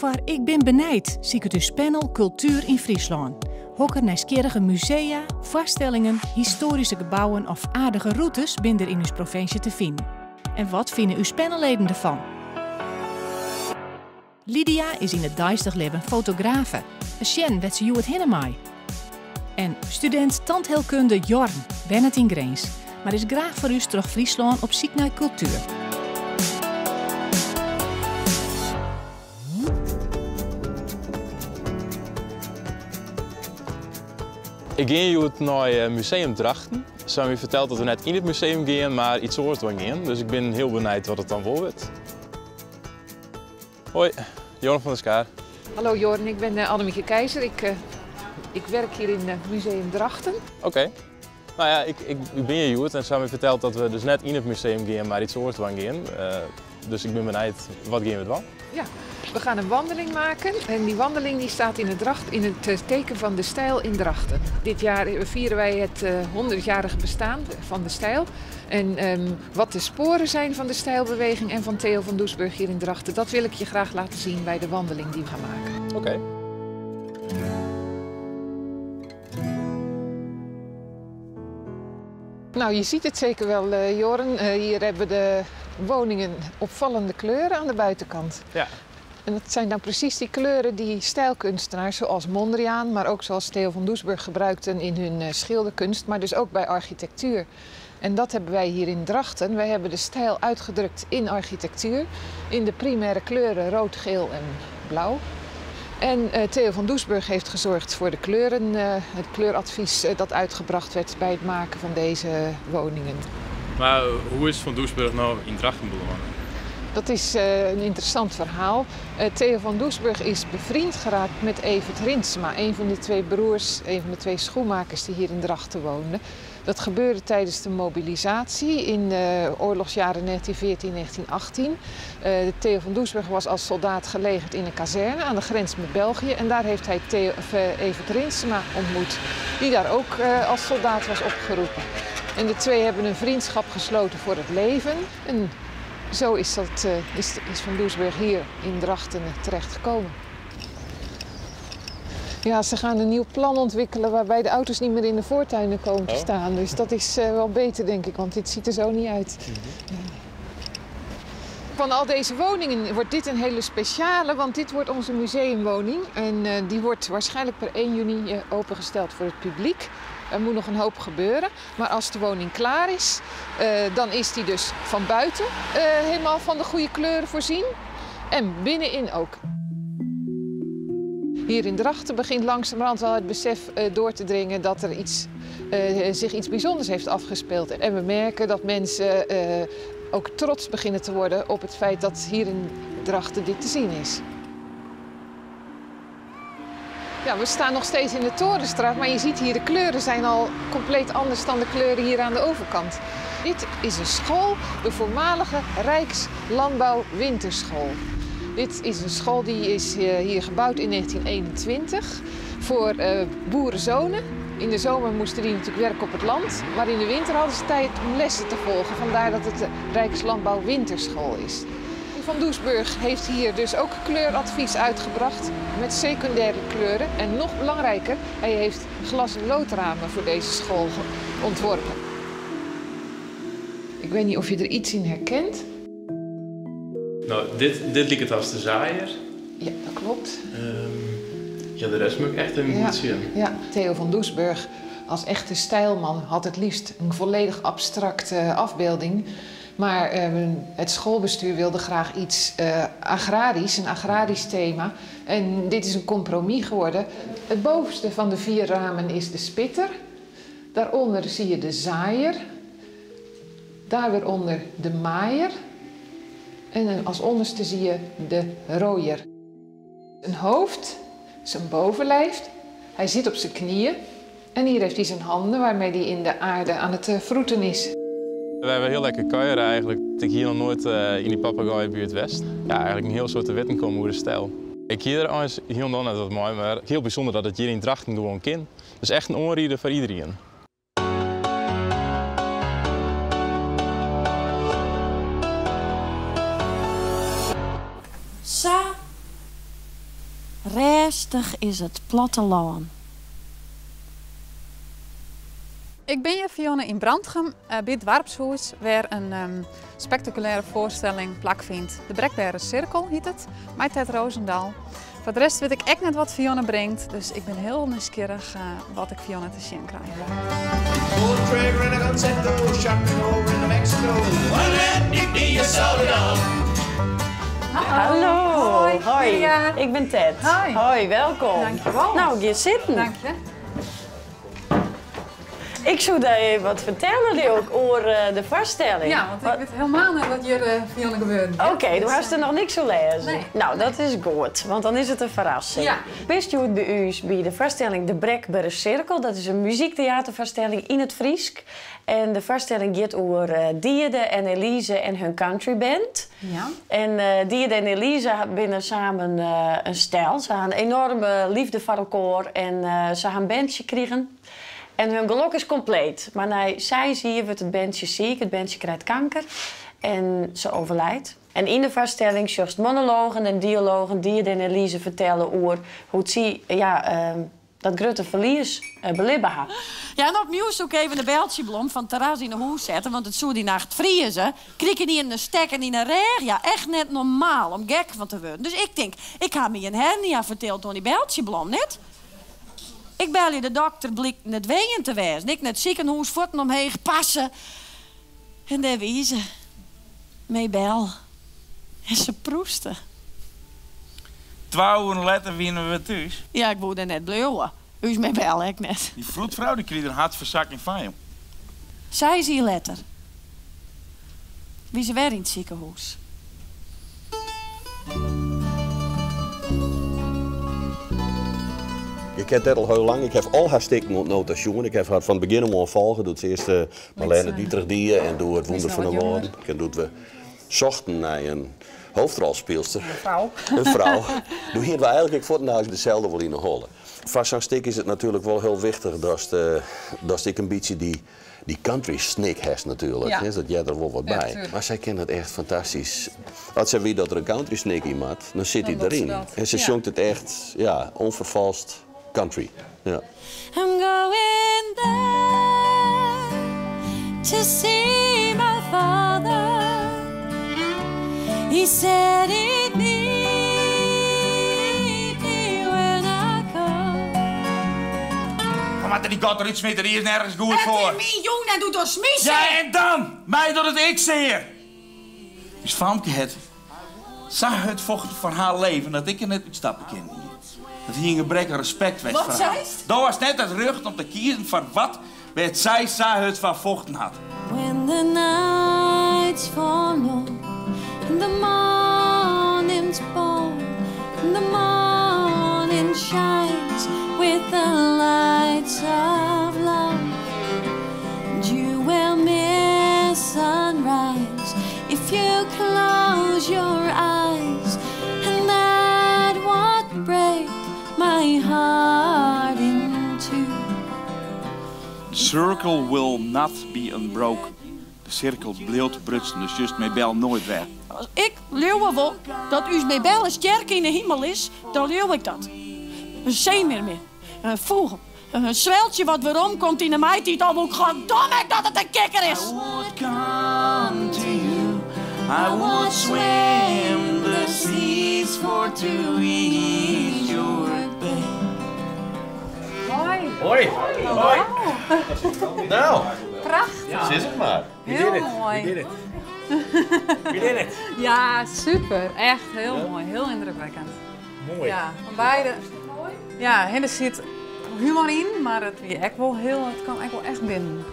Foar Ik bin benijd siket ús panel kultuer yn Fryslân. Hokker nijsgjirrige musea, foarstellingen, histoaryske gebouwen of aardige rûtes binne der yn ús provinsje te finen? En wat fine ús panelleden derfan? Lydia is yn it deistich libben fotografe. Sjen wêr't se hjoed hinne mei. En studint tandheelkunde Jorn wennet yn Grins, mar is graach foar ús troch Fryslân op syk nei kultuer. Ik gean hjoed nei Museum Drachten. Se hawwe my ferteld dat we net yn it museum gean, mar iets oars dwaan gean. Dus ik bin hiel benijd wat it dan wol wurdt. Hoi, Jorn van der Schaar. Hallo Jorn, ik ben Annemieke Keizer. Ik, ik werk hier in Museum Drachten. Oké. Nou ja, ik, ik, ik bin hjir hjoed en se hawwe my ferteld dat we dus net yn it museum gean, mar iets oars dwaan gean. Dus ik bin benijd, wat gean we dwaan? Ja, we gaan een wandeling maken en die wandeling die staat in het, dracht, in het teken van de stijl in Drachten. Dit jaar vieren wij het 100-jarige bestaan van de stijl. En wat de sporen zijn van de stijlbeweging en van Theo van Doesburg hier in Drachten, dat wil ik je graag laten zien bij de wandeling die we gaan maken. Oké. Nou, je ziet het zeker wel, Jorn. Hier hebben de woningen opvallende kleuren aan de buitenkant. Ja. En dat zijn dan precies die kleuren die stijlkunstenaars zoals Mondriaan, maar ook zoals Theo van Doesburg gebruikten in hun schilderkunst, maar dus ook bij architectuur. En dat hebben wij hier in Drachten. Wij hebben de stijl uitgedrukt in architectuur, in de primaire kleuren rood, geel en blauw. En Theo van Doesburg heeft gezorgd voor de kleuren, het kleuradvies dat uitgebracht werd bij het maken van deze woningen. Maar hoe is Van Doesburg nou in Drachten beland? Dat is een interessant verhaal. Theo van Doesburg is bevriend geraakt met Evert Rinsema, een van de twee broers, een van de twee schoenmakers die hier in Drachten woonden. Dat gebeurde tijdens de mobilisatie in de oorlogsjaren 1914, 1918. Theo van Doesburg was als soldaat gelegerd in een kazerne aan de grens met België. En daar heeft hij Evert Rinsema ontmoet, die daar ook als soldaat was opgeroepen. En de twee hebben een vriendschap gesloten voor het leven. En zo is Van Doesburg hier in Drachten terechtgekomen. Ja, ze gaan een nieuw plan ontwikkelen waarbij de auto's niet meer in de voortuinen komen te staan. Dus dat is wel beter, denk ik, want dit ziet er zo niet uit. Van al deze woningen wordt dit een hele speciale, want dit wordt onze museumwoning. En die wordt waarschijnlijk per 1 juni opengesteld voor het publiek. Er moet nog een hoop gebeuren, maar als de woning klaar is, dan is die dus van buiten helemaal van de goede kleuren voorzien. En binnenin ook. Hier in Drachten begint langzamerhand wel het besef door te dringen dat er zich iets bijzonders heeft afgespeeld. En we merken dat mensen ook trots beginnen te worden op het feit dat hier in Drachten dit te zien is. Ja, we staan nog steeds in de Torenstraat, maar je ziet hier de kleuren zijn al compleet anders dan de kleuren hier aan de overkant. Dit is een school, de voormalige Rijkslandbouwwinterschool. Dit is een school die is hier gebouwd in 1921 voor boerenzonen. In de zomer moesten die natuurlijk werken op het land, maar in de winter hadden ze tijd om lessen te volgen. Vandaar dat het de Rijkslandbouwwinterschool is. Van Doesburg heeft hier dus ook kleuradvies uitgebracht met secundaire kleuren. En nog belangrijker, hij heeft glas- en loodramen voor deze school ontworpen. Ik weet niet of je er iets in herkent. Dit liep het als de zaaier. Ja, dat klopt. De rest moet ik echt even goed zien. Ja, Theo van Doesburg als echte stijlman had het liefst een volledig abstracte afbeelding. Maar het schoolbestuur wilde graag iets agrarisch, een agrarisch thema. En dit is een compromis geworden. Het bovenste van de 4 ramen is de spitter. Daaronder zie je de zaaier. Daar weer onder de maaier. En als onderste zie je de rooier. Een hoofd, zijn bovenlijf. Hij zit op zijn knieën. En hier heeft hij zijn handen waarmee hij in de aarde aan het vroeten is. We hebben heel lekker kuieren eigenlijk. Ik hier nog nooit in die papegaaienbuurt West. Ja, eigenlijk een heel soort witten komen hoe de stijl. Ik hier eens heel nog net wat mooi, maar heel bijzonder dat het hier in Drachten gewoon kan. Dus echt een oorrieder voor iedereen. Sa. Rêstich is it plattelân. Ik bin hjir Fionne yn Brantgum by it doarpshûs wêr in spektakulêre foarstelling plakfynt. De Brekbere Sirkel hyt it, mei Tet Rozendal. Foar de rest wit ik ek net wat Fionne bringt, dus ik bin hiel nijsgjirrich wat ik Fionne te sjen krij. Hallo, hoi. Ik bin Tet. Hoi. Hoi, welkom. Dankjewol. No, gean sitten. Dank je. Ik soe dy even wat fertelle, leau ik, oer de foarstelling. Ja, want ik wit helemaal net wat hjir Fionne gebeuren giet. Oké, do hast der noch niks oer lêzen. Nee. No, dat is goed, want dan is it in ferrassing. Ja. Bist hjoed by ús by de foarstelling De Brekbere Sirkel. Dat is in muzykteaterfoarstelling yn it Frysk. En de foarstelling giet oer Diede en Elise en hun countryband. Ja. En Diede en Elise binne samen in stel. Se ha in enoarme liefde foar elkoar en se ha in berntsje krigen. En hun gelok is kompleet. Mar nei seis jier wurdt it berntsje siik, it berntsje krijt kanker en se overlijdt. En yn de foarstelling sjochst monologen en dialogen Diede en Elise fertelle oer hoe't sy ja, dat grutte ferlies belibbe ha. Ja, en opnieuw soe ik even de beltsjeblom fan it terras yn 'e hûs sette, want it soe dy nacht frieze. Krige ik ynienen in stekken yn 'e rêch. Ja, echt net normaal om gek fan te wurden. Dus ik tink, ik ha my in hernia fertild oan dy beltsjeblom, net? Ik belje de dokter, blykt net weeën te wêzen. Ik nei it sikehûs, fuotten omheech, passe. En dêr wie se. Mabel. En se proeste. Twa oeren letter wiene we thús. Ja, ik woe dêr net bliuwe. Us Mabel ek net. Dy froedfrou dy krige der in hartfersakking fan, jong. Seis jier letter wie se wer yn it sikehûs. Ik ken Tet al hiel lang. Ik haw al har stikken oant no ta sjoen. Ik haw har fan it begjin ôf oan folge doe't se earst Marlene Dietrich die en doe it Wûnder fan de Wâlden. En doe't we sochten nei in hoofdrolspylster. In frou. In frou. Doe hiene we eigenlik ek fuortendaliks deselde wol yn 'e holle. Foar sa'n stik is it natuerlik wol hiel wichtich datst ek in bytsje dy Dy country snik hast natuerlik, Ja. dat heart der wol wat Ja, by. tuurlijk. Mar sy kin dat echt fantastysk. As sy wit dat der in country snik yn moat, dan sit Dan dy docht se deryn. dat. En se Ja. sjongt it echt, ja, onvervalst country. Ja. I'm going there to see my father. He said he'd meet me when I come. We moatte dy gat derút smite, dy is nergens goed foar. It is myn jûn en doe dochst my Ja, sear. en dan? My docht it ek sear. Us famke hat sa hurd fochten foar har leven dat ik der net útstappe kinnen hie. Dat hie in gebrek oan respekt west Wat foar har. seist? Do hast net it rjocht om te kiezen foar wat wêr't sy sa hurd foar fochten hat. When the night's forlorn and the morning's born and the morning shines with the lights of love and you will miss sunrise if you close your eyes and that would break my heart in two. The circle will not be unbroken. De sirkel bliuwt brutsen, dus sjochst Mabel noait wer. As ik leauwe wol dat ús Mabel in stjerke yn 'e himel is, dan leau ik dat. In seemearmin, in fûgel, in sweltsje wat weromkomt yn 'e maitiid, al woe ik goddomme ek dat it in kikker is. I would come to you, I would swim the seas for to ease your pain. Hoi. Hoi. Hoi. Nou, Prachtich. sis it mar. Hiel moai. We did it. We did it. Ja, super. Echt hiel moai. Hiel yndrukwekkend. Moai. Ja, fan beide. Ja, en der sit humor yn, mar it wie ek wol hiel, it kaam ek wol echt binnen.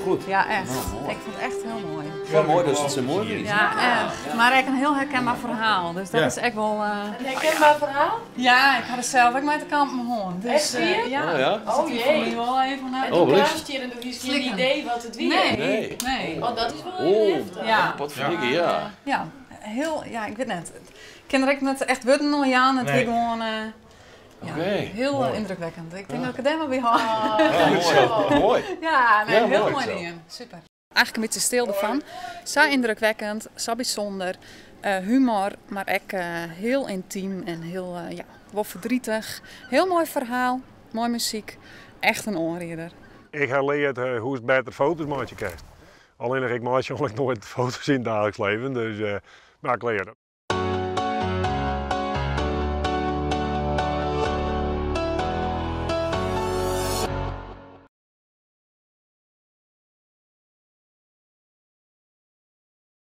Goed. Ja, echt. Ik fûn it echt hiel moai. Wel moai dat it sa moai wie. Ja, echt. Mar ek in hiel herkenber ferhaal. Dus dat Ja. is ek wol. In herkenber ferhaal? Ja, ik ha der sels ek mei te kampen hân. Dus, Echt wier? ja. Oh ja? Dus Oh it wie foar jee. my wol even. En Oh, toen bliksem. kaamst hjir en doe hiest gjin Slikken. idee wat it wie. Nee. Nee. Nee. Oh, dat is wol even Oh, heftich. Ja. potverdikke, ja. Ja, hiel, ja, ik wit net. Ik kin der ek net echt wurden oan jaan. It wie Nee. gewoan ja, Oké, hiel moai. yndrukwekkend. Ik tink dat ik it dêr mar by hâld. Goed zo. Moai. Ja, nee, Ja, hiel moai moai zo. dien. Super. Eigenlik in bytsje stil derfan. Sa yndrukwekkend, sa bysûnder. Humor, mar ek hiel yntym en hiel, ja, wol verdrietig. Hiel moai ferhaal, moaie muzyk. Echt in oanrieder. Ik ha leard hoe'tst better foto's meitsje kinst. Allinnich ik meitsje noait foto's yn it daagliks leven, dus mar ik lear.